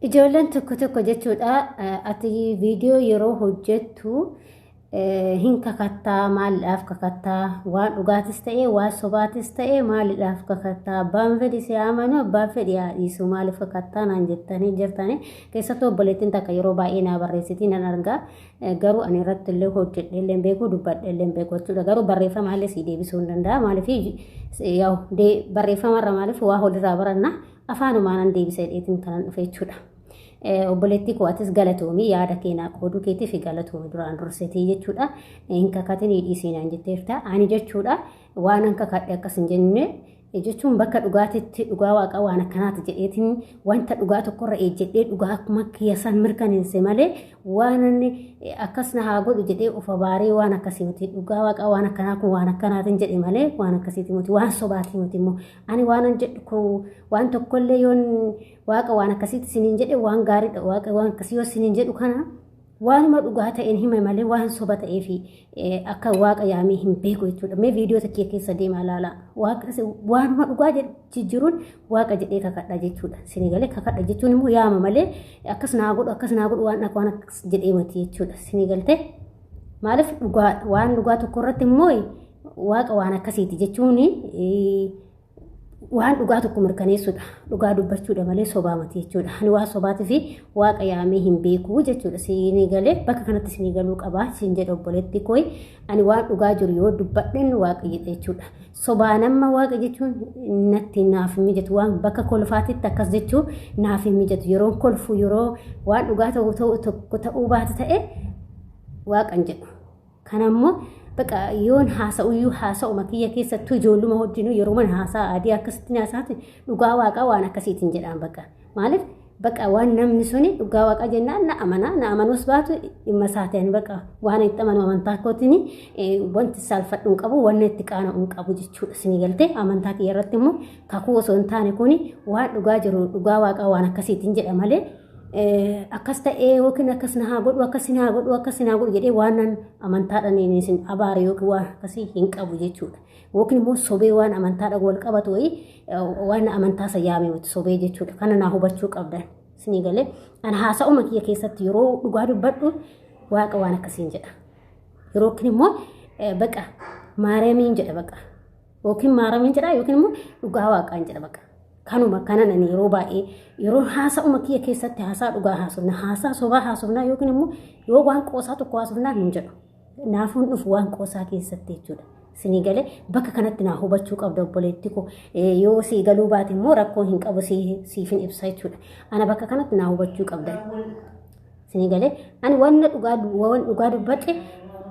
Ijoolleen tokko tokko jechuudha ati viidiyoo yeroo hojjettu hin kakattaa, maaliidhaaf kakattaa? Waan dhugaatis ta'e, waan sobaatis ta'e, maaliidhaaf kakattaa? Abbaan fedhi si amanu, abbaan fedhi haa dhiisu, maaliif kakattaa naan jettanii jirtanii. Keessattuu obboleettiin takka yeroo baay'ee naa barreessitii nan argaa, garuu ani irratti illee hojjedhe illee beeku, dubbadhe illee beeku jechuudha. Garuu barreeffama illee si deebisuu hin danda'a. Maaliif barreeffamarra, maaliif waa walirraa baranna, afaanumaan deebisa jedheetiin kanan dhufe jechuudha. Obboleettii koo, atis galatoomii, yaada keenaa qooduu keetiif galatoomii duraan durseetii jechuudha. Hin kakatin, dhiisiinaan jetteerta. Ani jechuudha waan an kakadhe akkas hin jenne jechuun, bakka dhugaatitti dhugaa waaqa waan akkanaati jedheetiin wanta dhugaa tokkorra ejjedhee dhugaa akkuma kiyya san mirkaneesse malee, waan inni akkas na haa godhu jedhee of abaaree waan akkasii miti. Dhugaa waaqa waan akkanaa kun waan akkanaatiin jedhe malee waan akkasiiti miti, waan sobaatii miti. Immoo ani waan an jedhu waan tokkollee yoon waaqa waan akkasiitti siniin jedhe waan gaariidha. Waaqa waan akkasii yoo siniin jedhu kana waanuma dhugaa ta'een hime malee waan soba ta'eef akka waaqa yaamee hin beeku jechuudha. Mee viidiyoo takkee keessa deemaa ilaala. Waanuma dhugaa jijjiiruun waaqa jedhee kakadha jechuudha. Sinii galee? Kakadha jechuun immoo yaama malee akkas naa godhu, akkas naa godhu, waan waan akkas jedhee miti jechuudha. Sinii galtee? Maaliif dhugaa waan dhugaa tokko irratti immoo waaqa waan akkasiiti jechuun waan dhugaa tokko mirkaneessuudha. Dhugaa dubbachuudha malee sobaa miti jechuudha. Ani waan sobaatii fi waaqa yaamee hin beeku jechuudha. Siinii galee? Bakka kanatti siinii galuu qabaa siin jedha obboleetti kooyi. Ani waan dhugaa jiru yoo dubbadhen waaqa jedha jechuudha. Sobaa nama waaqa jechuun natti naaf hin mijatu. Waan bakka kolfaatitti akkas jechuu naaf hin mijatu. Yeroo kolfu, yeroo waan dhugaa ta'u tokko ta'uu baate ta'e waaqan jedhu. Kanammoo bakka yoon haasa'uyyuu haasa'uma kiyya keessattuu ijoolluma wajjinuu yeroo mana haasa'a adii akkasitti haasaati, dhugaa waaqaa waan akkasiitiin jedhaan bakka. Maaliif bakka waan namni suni dhugaa waaqaa jennaan na amana, na amanuus baatu dhimma isaa ta'an, bakka waan itti amanu amantaa kootiin wanti saalfadhu hin qabu, wanni itti qaana'u hin qabu jechuudha. Isinii galtee? Amantaa kiyya irratti immoo kakuu osoo hin taane kuni waan dhugaa jiru, dhugaa waaqaa waan akkasiitiin jedha malee akkas ta'ee yookiin akkas na haa godhu, akkas na haa godhu, akkas na haa godhu jedhee waan nan amantaadhaan isin abaare yookiin waan akkasii hin qabu jechuudha. Yookiin immoo sobee waan amantaadhaan wal qabatu wayii waan amantaa isa yaame miti sobee jechuudha. Kana naa hubachuu qabdan. Isinii galee? Ana haasa'uma kiyya keessatti yeroo dhugaa dubbadhu waaqa waan akkasiin jedha. Yeroo yookiin immoo baqa maaramiin jedha baqa. Yookiin maaramiin jedha yookiin immoo dhugaa waaqaan jedha baqa. Kanuma kanan ani yeroo baay'ee yeroo haasa'uma kiyya keessatti haasaa dhugaa haasofna, haasaa sobaa haasofna yookiin immoo yoo waan qoosaa tokko haasofnaa hin jedhu. Naafuun dhufu waan qoosaa keessatti jechuudha. Isinii galee? Bakka kanatti naa hubachuu qabda obboleetti koo. Yoo sii galuu baate immoo rakkoo hin qabu, siifin ibsa jechuudha. Ana bakka kanatti naa hubachuu qabda. Isinii galee? Ani waan dhugaa waan dhugaa dubbadhe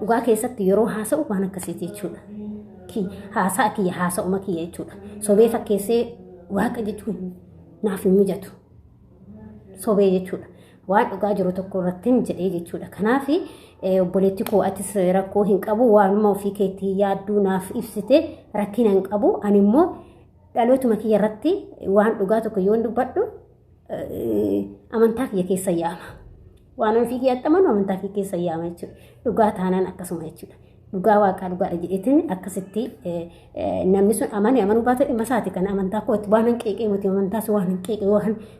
dhugaa keessatti yeroo haasa'u waan akkasiiti jechuudha. Haasaa kiyya, haasa'uma kiyya jechuudha. Sobee fakkeessee waaqa jechuun naaf hin mijatu. Sobee jechuudha. Waan dhugaa jiru tokko irratti jedhee jechuudha. Kanaaf obboleetti koo, atis rakkoo hin qabu, waanuma ofii keetti yaadduu naaf ibsite rakkina hin qabu. Ani immoo dhalootuma kiyya irratti waan dhugaa tokko yoon dubbadhu amantaa kiyya keessa yaama. Waan ofii kiyyatti amanu amantaa kiyya keessa yaama jechuudha. Dhugaa taanaan akkasuma jechuudha. Dhugaa waaqaa dhugaadha jedheetiin akkasitti namni sun amane amanuu baate dhimma isaati. Kan amantaa kootti waan hin qeeqee miti, amantaas waan hin qeeqee,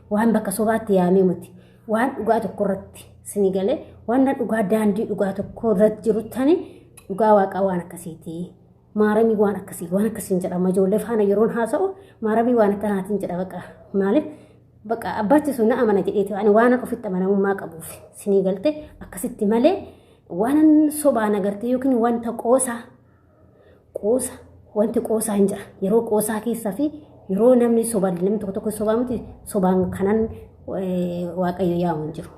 waan bakka sobaatti yaamee miti. Waan dhugaa tokko irratti isinii galee, waan dhugaa daandii dhugaa tokko irratti jiru tani dhugaa waaqaa waan akkasiiti. Maaramii waan akkasii waan akkasiin jedhama. Ijoollee faana yeroon haasa'u maaramii waan akkanaatiin jedha baqa. Maaliif bakka abbaachi sun na amana jedheeti ani waan ofitti amanamummaa qabuuf isinii galte akkasitti malee waan sobaan agartee yookiin wanta qoosaa qoosa wanti qoosaa hin jira. Yeroo qoosaa keessaa fi yeroo namni sobaan, namni tokko tokko sobaa miti, sobaan kanan waaqayyo yaamu hin jiru.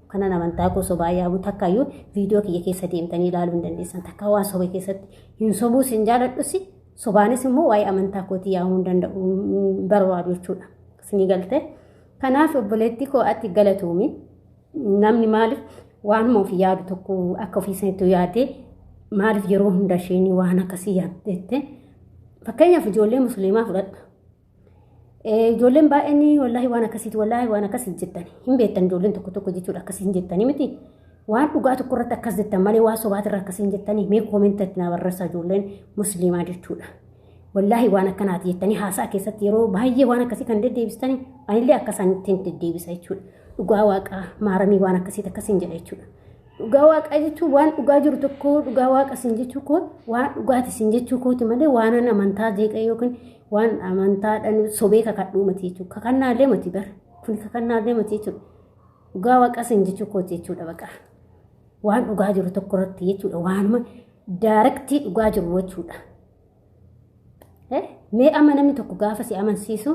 Kanan amantaa koo sobaa yaamu takkaayyuu viidiyoo kiyya keessa deemtanii ilaaluu hin dandeessan. Takka waan soba keessatti hin sobuus hin jaaladhus, sobaanis immoo waa'ee amantaa kootii yaamuu hin danda'u, barbaadu jechuudha. Isinii galte? Kanaaf obboleettii koo, ati galatoomi. Namni maaliif waanuma ofii yaadu tokko akka ofii sanitti yaadee maaliif yeroo hunda isheen waan akkasii yaadde? Fakkeenyaaf ijoollee musliimaa fudhadha. Ijoolleen baay'een wallaahi waan akkasiiti, wallaahi waan akkasii jettan hin beektan, ijoolleen tokko tokko jechuudha, akkasii hin jettanii miti. Waan dhugaa tokko irratti akkas jettan malee waan sobaatirra akkasii hin jettanii. Mee koomentitti na barreessaa ijoolleen musliimaa jechuudha. Wallaahi waan akkanaati jettanii haasaa keessatti yeroo baay'ee waan akkasii kan deddeebistanii, anillee akka isaanitti deddeebisa jechuudha. Dhugaa waaqaa maaramii waan akkasiiti akkasiin jedha jechuudha. Dhugaa waaqaa jechuun waan dhugaa jiru tokko dhugaa waaqa sin jechuu koo waan dhugaati sin jechuu kooti malee waan an amantaa jeeqa yookiin waan amantaadhaan sobee kakadhuu miti jechuudha. Kakannaallee miti bara kun kakannaallee miti jechuudha. Dhugaa waaqa sin jechuu kooti jechuudha baqa. Waan dhugaa jiru tokko irratti jechuudha. Waanuma daarektii dhugaa jiru jechuudha. Mee amma namni tokko gaafa si amansiisu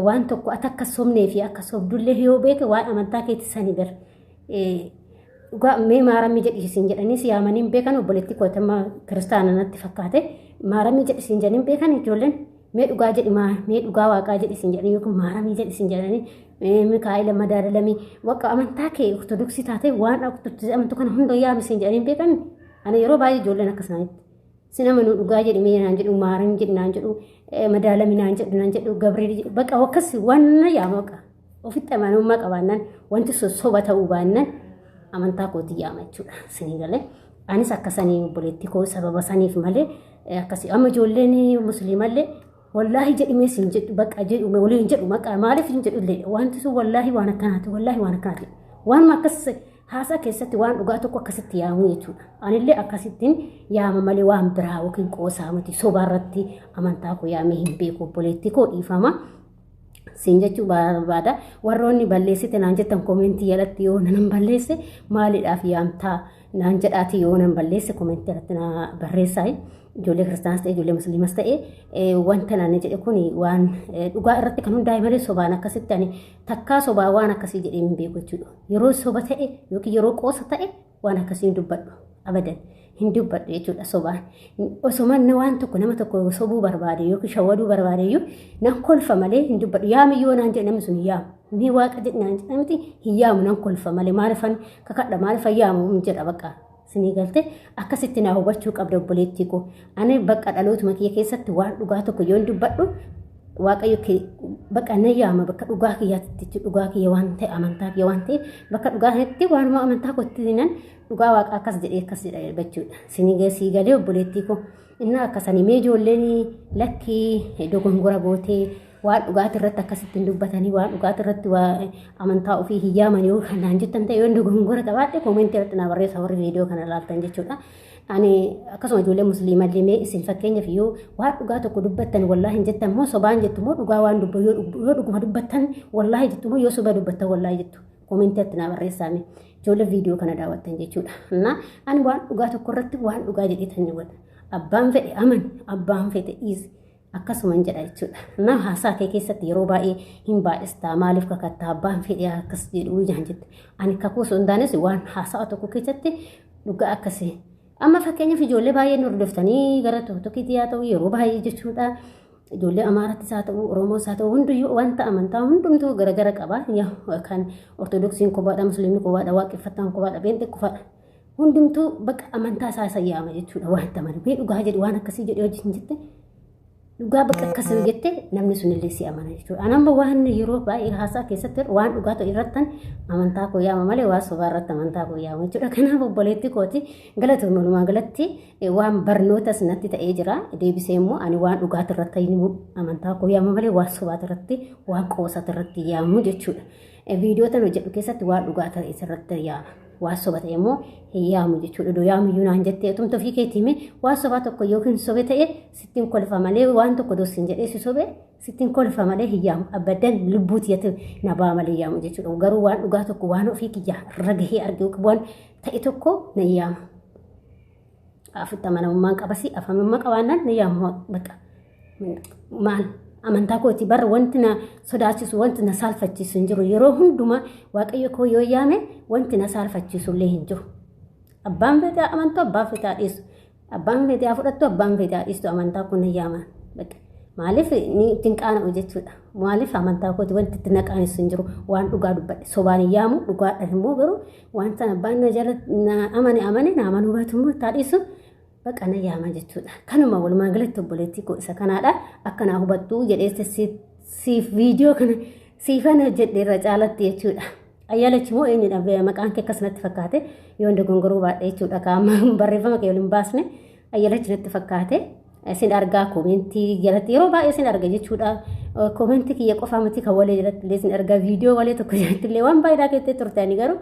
waan tokko ati akka sobnee fi akka sobdullee yoo beeke waan amantaa keetti sani bar. Dhugaa mee maaramii jedhisiin jedhanii si yaamanii hin beekan obboleettii kootama kiristaana natti fakkaate maaramii jedhisiin jedhanii hin beekan ijoolleen mee dhugaa jedhi mee dhugaa waaqaa jedhisiin jedhanii yookiin maaramii jedhisiin jedhanii Mikaa'ila madaalamii waqa amantaa kee ortodoksii taate waan ortodoksii amantu kana hunda yaamisiin jedhanii hin beekan. Ani yeroo baay'ee ijoolleen akkasumatti sin amanuu dhugaa jedhi mee naan jedhu maaramii jedhi naan jedhu madaalamii naan jedhu naan jedhu gabriel jedhu baqa akkas waan yaama baqa ofitti amanummaa qabaannaan wanti soba ta'uu baannaan amantaa kootii yaama jechuudha. Sinii galee anis akka sanii obboleettii koo sababa saniif malee akkasii amma ijoolleen musliimallee wallaahi jedhimee sin jedhu baqa jedhu waliin jedhu maqaa maaliif hin jedhu illee wanti sun wallaahi waan akkanaati wallaahi waan akkanaati waanuma akkas haasaa keessatti waan dhugaa tokko akkasitti yaamuu jechuudha. Anillee akkasittiin yaama malee waan biraa yookiin qoosaa miti sobaarratti amantaa koo yaamee hin beeku obboleettii koo dhiifama. Siin jechuu barbaada. Warroonni balleessite naan jettan koomentii jalatti yoo nan balleesse maaliidhaaf yaamtaa naan jedhaati yoo nan balleesse koomentii jalatti na barreessaa. Ijoollee kiristaanas ta'e ijoollee musliimas ta'e wanta naan jedhe kun waan dhugaa irratti kan hundaa'e malee sobaan akkasitti ani takkaa sobaa waan akkasii jedhee hin beeku jechuudha. Yeroo soba ta'e yookiin yeroo qoosa ta'e waan akkasii hin dubbadhu abadan hin dubbadhu jechuudha sobaan. Osoma waan tokko nama tokko sobuu barbaade yookiin shawwaduu barbaade iyyuu nan kolfa malee hin dubbadhu. Yaami yoo naan jedhe namni sun hin yaamu. Mee waaqa jedhe naan jedhe miti hin yaamu nan kolfa malee maalifan kakadha maalifan yaamu hin jedha bakka. Sinii galte akkasitti naa hubachuu qabda obboleettii koo. Ani bakka dhalootuma kiyya keessatti waan dhugaa tokko yoon dubbadhu waaqayyo bakka na yaama bakka dhugaa kiyyaatti dhugaa kiyya waan ta'e amantaa kiyya waan ta'e bakka dhugaa kanatti waanuma amantaa kootti nan dhugaa waaqa akkas jedhee akkas jedha jechuudha. Sinii sii galee obboleettii koo inni akkasanii mee ijoolleen lakkii dogongora gootee waan dhugaati irratti akkasitti hin dubbatanii waan dhugaati irratti waa amantaa ofii hin yaaman yoo kanaan jettan ta'e yoo dogongora qabaadhe koomentii irratti naa barreessa warri viidiyoo kana ilaaltan jechuudha. Ani akkasuma ijoollee musliimallee mee isin fakkeenyaaf yoo waan dhugaa tokko dubbattan wallaahi hin jettan moo sobaan jettu moo dhugaa waan dubba yoo dhuguma dubbattan wallaahi jettu moo yoo soba dubbattan wallaahi jettu koomentii irratti naa barreessaa mee ijoollee viidiyoo kana daawwattan jechuudha. Ani waan dhugaa tokko irratti waan dhugaa jedheetan ni godha. Abbaan fedhe aman abbaan fedhe dhiisi. Akkasuma hin jedha jechuudha. Na haasaa kee keessatti yeroo baay'ee hin baay'istaa maaliif kakattaa abbaan fedhe akkas jedhu ijaan jette. Ani kakuu osoo hin taanes waan haasaa tokko keessatti dhugaa akkasii. Amma fakkeenyaaf ijoollee baay'ee nu hordoftanii gara tokkotti haa ta'u yeroo baay'ee jechuudha. Ijoollee Amaarattis haa ta'u Oromoos haa ta'u hunduyyuu wanta amantaa hundumtuu garagara qaba. Kan Ortodoksiin kophaadha, Musliimni kophaadha, Waaqeffataan kophaadha, Beenxee kophaadha. Hundumtuu bakka amantaa isaa isa yaama jechuudha wanta amanu. Mee dhugaa jedhu waan akkasii jedhu wajjin jette dhugaa bakka akkasii jette namni sunillee si amana jechuudha. Ani amma waan yeroo baay'ee haasaa keessatti waan dhugaa ta'e irrattan amantaa koo yaama malee waan sobaa irratti amantaa koo yaama jechuudha. Kanaaf obboleetti kooti galatoomii walumaa galatti waan barnootas natti ta'ee jira. Deebisee immoo ani waan dhugaati irratti amantaa koo yaama malee waan sobaati irratti waan qoosaati irratti yaamu jechuudha. Viidiyoo tan hojjedhu keessatti waan dhugaa ta'e irratti yaama. Waan soba ta'e immoo hin yaamu jechuudha. Iddoo yaamu iyyuu naan jettee utumta ofii keetii hime waan sobaa tokko yookiin sobe ta'e sittiin kolfa malee waan tokko dosin jedhee si sobe sittiin kolfa malee hin yaamu. Abbadan lubbuu tiyyatti na ba'a malee yaamu jechuudha. Garuu waan dhugaa tokko waan ofii kiyya irra gahee arge waan ta'e tokko na yaama. Afitti amanamummaan qabasi afaanummaa qabaannaan na yaamu bakka maal amantaa kooti barra wanti na sodaachisu wanti na saalfachiisu hin jiru yeroo hundumaa waaqayyo koo yoo yaame wanti na saalfachiisu illee hin jiru. Abbaan fedhaa amantuu abbaan fedhaa dhiisu abbaan fedhaa fudhattu abbaan fedhaa dhiistu amantaa kun na yaama. Maaliif ni ittiin qaana'u jechuudha. Maaliif amantaa kooti wanti itti na qaanessu hin jiru waan dhugaa dubbadhe sobaan hin yaamu dhugaadha immoo garuu waan sana abbaan na jala na amane amane na amanuu baatu immoo itti dhiisu baqa na yaama jechuudha. Kanuma walumaa galatti obboleettii koo isa kanaadha. Akka naa hubattuu jedhee siif viidiyoo kana siifan hojjedhe irra caalatti jechuudha. Ayyaalachi moo eenyudha maqaan kee akkas natti fakkaate yoo dogongoruu baadhe jechuudha. Qaama barreeffama kee waliin baasne ayyaalachi natti fakkaate. Isin argaa koomentii jalatti yeroo baay'ee isin arga jechuudha. Koomentii kiyya qofaa miti kan walee jalatti illee isin argaa viidiyoo walee tokko jalatti illee waan baay'ee keessatti turte ani garuu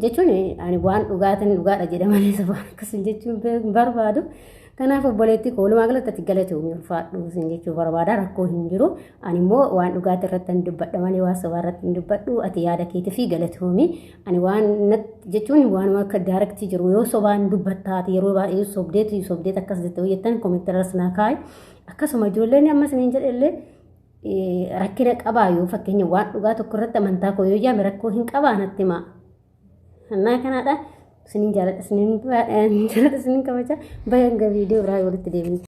jechuun ani waan dhugaatiin dhugaadha jedha malee sobaan akkasuma jechuun barbaadu. Kanaaf obboleettii koo walumaa galatti ati galatoomi ulfaadhu isin jechuu barbaada rakkoo hin jiru. Ani immoo waan dhugaatii irratti hin dubbadha malee waan sobaa irratti hin dubbadhu ati yaada keetii fi galatoomi. Ani waan jechuun waanuma akka daarektii jiru yoo sobaan dubbattaa ati yeroo baay'ee sobdeetu sobdeet akkas jettee hojjettan koomentara irras naa kaa'i. Akkasuma ijoolleen amma isiniin jedhe illee rakkina qabaa yoo fakkeenya waan dhugaa tokko irratti amantaa koo yoo jaame rakkoo hin qabaa natti himaa. Annaa kanaadha. Isinin jaaladha isinin jaaladha isinin kabaja. Bayan ga viidiyoo biraa walitti deebinu.